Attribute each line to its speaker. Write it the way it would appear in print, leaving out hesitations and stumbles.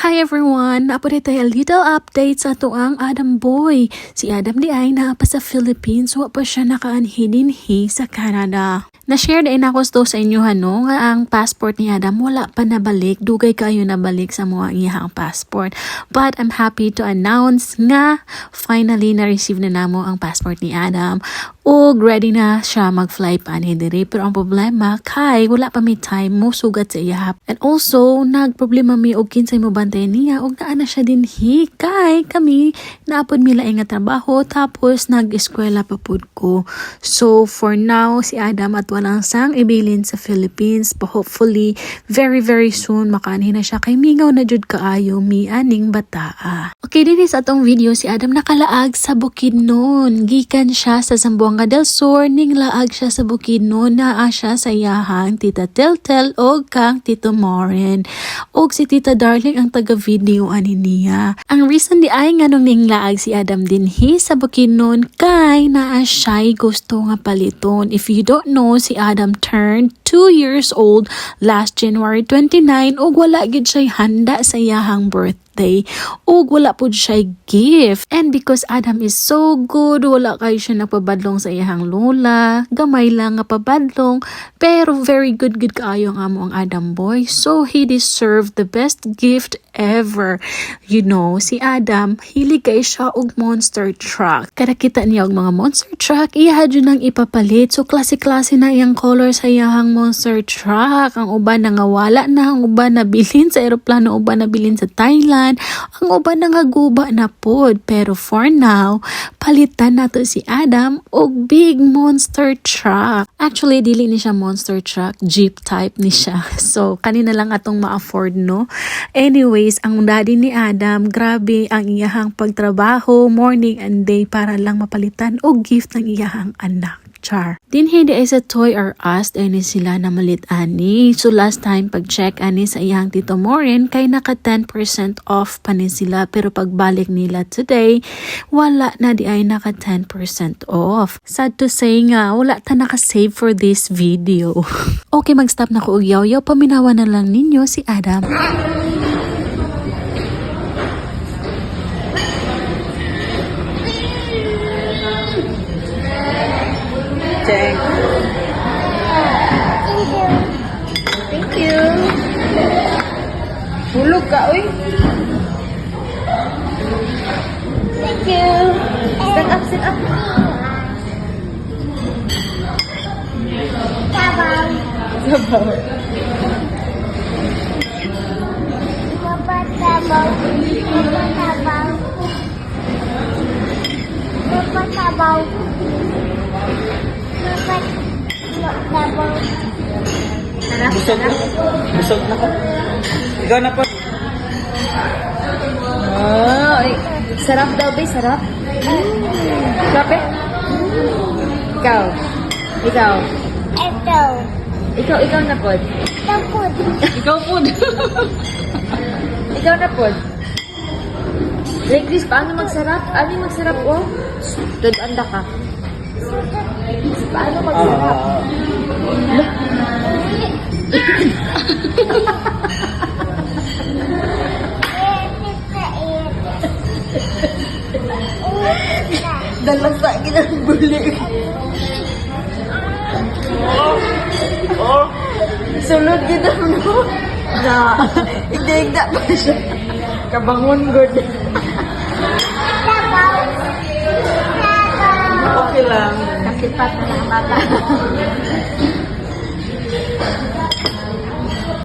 Speaker 1: Hi everyone! Naa pod tay a little update sa atoang Adam Boy. Si Adam diay naa pa sa Philippines, wa pa siya nakaanhi dinhi sa Canada. Na-share din ako to sa inyo hano nga ang passport ni Adam wala pa nabalik, dugay kayo nabalik sa mga iyang passport. But I'm happy to announce nga finally na-receive na namo ang passport ni Adam ug ready na siya mag-fly pa ani diri, pero ang problema kay wala pa may time mo sugat sa iya. And also nagproblema mi og kinsay mo bantay niya og naa na siya dinhi kay kami naa pod mi laing nga trabaho, tapos nag-eskwela pa pud ko. So for now, si Adam ato lang sang ibilin sa Philippines, but hopefully very very soon makaanhi na siya kay mingaw na jud kaayo mi aning bataa. Okay, dinhi sa atong video, si Adam nakalaag sa Bukidnon. Gikan siya sa Zamboanga del Sur, ning laag siya sa Bukidnon. Naa siya sa iyahang Tita Teltel og kang Tito Moren. Og si Tita Darling ang taga-video ani niya. Ang reason diay nganong ning laag si Adam dinhi sa Bukidnon kay naa siya'y gusto nga paliton. If you don't know, si Adam turned 2 years old last January 29 ug wala gid siya handa sa iyahang birthday ug wala pud siya gift. And because Adam is so good, wala kayo siya nagpabadlong sa iyahang lola, gamay lang nga pabadlong, pero very good good kaayo ang amo ang Adam Boy. So he deserved the best gift ever. Si Adam, hilig kay siya og monster truck. Kada kita niya og mga monster truck, iya jud nang ipapalit. So klase-klase na iyang color sa iyahang monster truck. Ang uban nangawala na, ang uban nabilin sa eroplano, uban nabilin sa Thailand, ang uban nangaguba na pod. Pero for now, palitan nato si Adam og big monster truck. Actually, dili ni siya monster truck, jeep type ni siya. So, kanina lang atong ma-afford, no? Anyways, ang daddy ni Adam, grabe ang iyahang pagtrabaho, morning and day para lang mapalitan og gift ng iyahang anak. Char. Dinhi diay sa Toy R Us, ani sila namalit ani. So last time pag-check ani sa iyang Tito Morin kay naka 10% off pa ni sila, pero pagbalik nila today, wala na diay naka 10% off. Sad to say nga wala ta naka-save for this video. Okay, mag-stop na ko og yaw-yaw, paminawa na lang ninyo si Adam.
Speaker 2: Cheng.
Speaker 3: Thank you.
Speaker 2: Thank you. Hulog ka, uy.
Speaker 3: Thank you.
Speaker 2: Stand up, sit up.
Speaker 3: Sabaw.
Speaker 2: Sabaw.
Speaker 3: Mapatabaw. Mapatabaw. Mapatabaw. Mapatabaw.
Speaker 2: Sarap,
Speaker 4: Busog na. Busog na ko. Ikaw na po.
Speaker 2: Oh, ay, sarap daw, be. Sarap. Sarap, eh? Ikaw. Ikaw.
Speaker 3: Ito.
Speaker 2: Ikaw, ikaw na pod.
Speaker 3: Tapos.
Speaker 2: Ikaw pod. Ikaw na pod. Like this, paano magsarap? Ano yung magsarap, oh? Dod, anda ka. Paano magsarap? Dalasa kinang buli.
Speaker 4: Oh.
Speaker 2: Sulod gid no. Na, igda-igda pa siya. Kabangon good.
Speaker 3: Sabaw. Sabaw.
Speaker 4: Okay lang.
Speaker 2: Kasipat na ang bata.